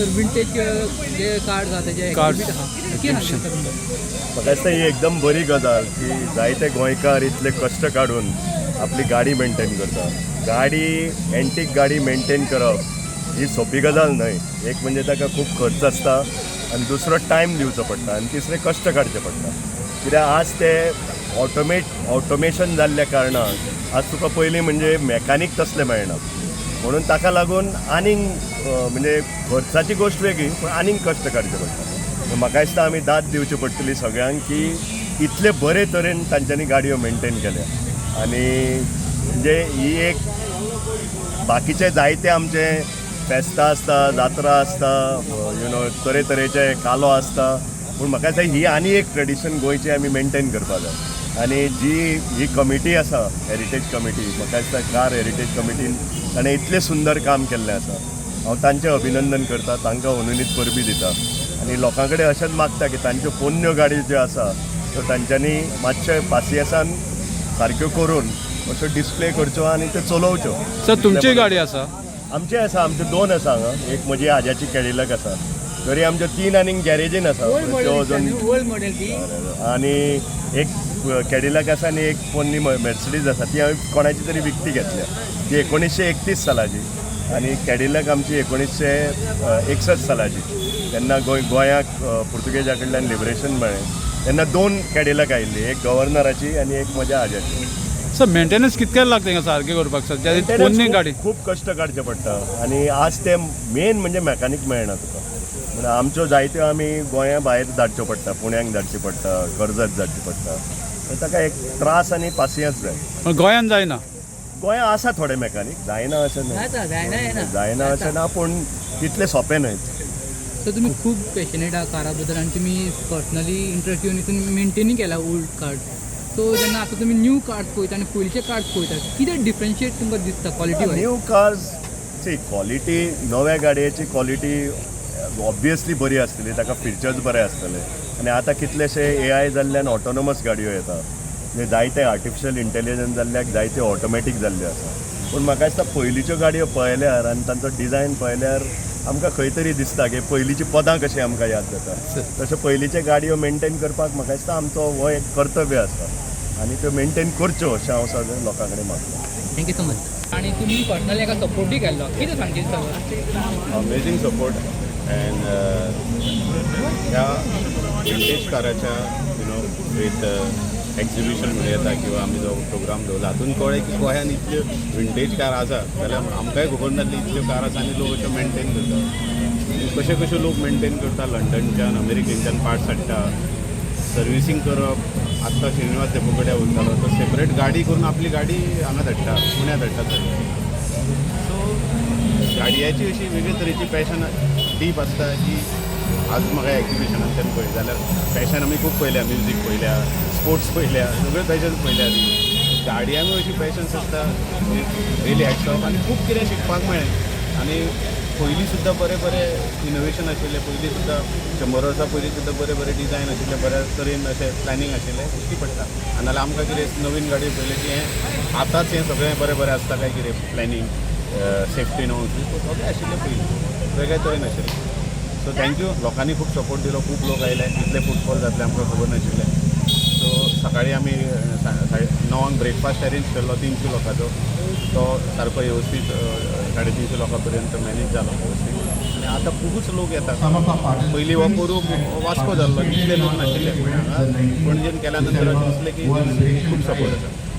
हांगासर विंटेज जे कार्ड आहा तेजे Cars. Exhibit आहा, कितें सांगता तुमकां? म्हाका दिसता ही एकदम बरी गजाल की जायते गोंयकार इतले कश्ट काडून आपली गाडी मेंटेन करता. गाडी, एंटीक गाडी मेंटेन करप ही सोंपी गजाल न्हय. एक म्हणजे ताका खूब खर्च आसता आनी दुसरो टायम दिवचो पडटा आनी तिसरें कश्ट काडचे पडटा, कित्याक आज ते ऑटोमेशन जाल्ल्या कारणान आज तुका पयलीं म्हणजे मॅकानीक तसले मेळना. म्हणून ताका लागून आनीक म्हणजे खर्चाची गोश्ट वेगळी, पूण आनीक कश्ट काडचे पडटा. म्हाका दिसता आमी दाद दिवची पडटली सगळ्यांक की इतले बरे तरेन तांच्यांनी गाडयो मेंटेन केल्या. आनी म्हणजे ही एक बाकीचे जायते आमचे फेस्तां आसता, जात्रा आसता, you know तरेतरेचे कालो आसता, पूण म्हाका दिसता ही आनी एक ट्रेडिशन गोंयची आमी मेंटेन करपा जाय. आनी जी ही कमिटी आसा, हेरिटेज कमिटी, म्हाका दिसता कार हेरिटेज कमिटीन ताणें इतलें सुंदर काम केल्लें आसा. हांव तांचें अभिनंदन करता, तांकां अनूनीत परबीं दिता आनी लोकां कडेन अशेंच मागता की तांच्यो पोन्न्यो गाडयो ज्यो आसा त्यो तांच्यांनी मातशें पासियेसान सारक्यो करून अश्यो डिस्प्ले करच्यो आनी त्यो चलोवच्यो. सर, तुमची गाडी आसा? आमचे आसा, आमचे दोन आसा हांगा. एक म्हजी आज्याची कॅडिलक आसा, तरी आमच्यो तीन आनीक गॅरेजीन आसा. ओल्ड त्यो मॉडेल. अजून ओल्ड मॉडेल ती. आनी एक कॅडिलक आसा आनी एक पोन्नी मर्सिडीज आसा. ती हांवें कोणाची तरी विकती घेतल्या. ती 1931 सालाची आनी कॅडिलक आमची 1961 सालाची. तेन्ना गोंयाक पुर्तुगेजा कडल्यान लिबरेशन मेळ्ळें तेन्ना दोन कॅडिलक आयिल्ली, एक गव्हर्नराची आनी एक म्हज्या आज्याची. सर, मेंटेनन्स कितके लागता हिंगा सारकें करपाक सर, ज्या पोन्नी गाडी? खूब कश्ट काडचे पडटा आनी आज ते मेन म्हणजे मॅकानीक मेळना तुका. म्हणून आमच्यो जायत्यो आमी गोंया भायर धाडच्यो पडटा, पुण्याक धाडची पडटा, कर्जत धाडची पडटा. तर ताका एक त्रास आनी पासियेंस जाय. पण गोंयान जायना? गोंया आसा थोडे मॅकानीक, जायना अशें न्हय. जाता, जायना येना. जायना अशें ना, पूण तितलें सोंपें न्हय. सो तुमी खूब पॅशनेट आहा कारा बद्दल आनी तुमी पर्सनली इंट्रस्ट घेवन हितून मेंटेनूय केला ओल्ड कार्ड. सो जेन्ना आतां तुमी न्यू कार्ड्स पळयता आनी पयलींचे कार्ड्स पळयता, कितें डिफरन्शिएट तुमकां दिसता quality wise? New cars see, quality, नव्या गाडयेची क्वॉलिटी ऑब्वियसली बरी आसतली, ताका फिचर्स बरे आसतले. आनी आतां कितलेशे एआय जाल्ल्यान ऑटोनॉमस गाडयो येता, म्हणजे जायते आर्टिफिशियल इंटेलिजन्स जाल्ल्याक जायत्यो ऑटोमॅटीक जाल्ल्यो आसा. पूण म्हाका दिसता पयलींच्यो गाडयो पळयल्यार आनी तांचो डिजायन पळयल्यार आमकां खंय तरी दिसता की पयलींचीं पदां कशीं आमकां याद जाता, तशें पयलींचे गाडयो मेंटेन करपाक म्हाका दिसता आमचो हो एक कर्तव्य आसा आनी त्यो मेंटेन करच्यो अशें हांव सगळ्या लोकां कडेन मागता. Thank you so much. आनी तुमी पर्सनली एका सपोर्टूय केल्लो, कितें सांगशीत सगळं? अमेझींग सपोर्ट अँड ह्या vintage काराच्या you know with exhibition म्हणूं येता किंवा आमी जो प्रोग्राम दवरला, हातून कळ्ळें की गोंयान इतल्यो विंटेज कार आसा जाल्यार आमकांय खबर नासली इतल्यो कार आसा आनी लोक अश्यो मेंटेन करता. कशे कशे लोक मेंटेन करता, लंडनच्यान, अमेरिकेनच्यान पार्ट्स हाडटा, सर्विसींग करप. आत्तां श्रीनिवास धेंपो कडेन वयतालो तो सेपरेट गाडी करून आपली गाडी हांगा धाडटा, पुण्यात धाडटा. सो गाडयाची अशी वेगळे तरेची पॅशन डीप आसता की आज म्हाका एक्झिबिशनांतल्यान पळयत जाल्यार पॅशन आमी खूब पळयल्या, म्युजीक पळयल्या, स्पोर्ट्स पळयल्या, सगळे पॅशन्स पळयल्या. गाडयांकूय अशी पॅशन्स आसता. रियली हॅट्स ऑफ आनी खूब कितें शिकपाक मेळ्ळें. आनी पयलीं सुद्दां बरे बरे इनोवेशन आशिल्लें, पयलीं सुद्दां, 100 वर्सां पयलीं सुद्दां बरे बरे डिजायन आशिल्ले, बऱ्या तरेन अशें प्लॅनिंग आशिल्लें, दिश्टी पडटा. आनी नाल्यार आमकां कितें नवीन गाडी पळयलें की हें आतांच हें सगळें बरें बरें आसता काय कितें, प्लॅनिंग, सेफ्टी न्हू, सगळें आशिल्लें पयलीं, वेगळे तरेन आशिल्लें. सो thank you, लोकांनी खूब सपोर्ट दिलो, खूब लोक आयले. इतले फुटफॉल जातले आमकां खबर नाशिल्लें. सो सकाळी आमी 9:30 ब्रेकफास्ट अरेंज केल्लो 300 लोकांचो. तो सारको वेवस्थीत 350 लोकां पर्यंत मॅनेज जालो वेवस्थीत आनी आतां खुबूच लोक येतात. पयलीं हो पोरूं वास्को जाल्लो, इतले लोक नाशिल्ले, पूण हांगा पणजेन केल्या नंतर अशें दिसलें की खूब सपोर्ट आसा.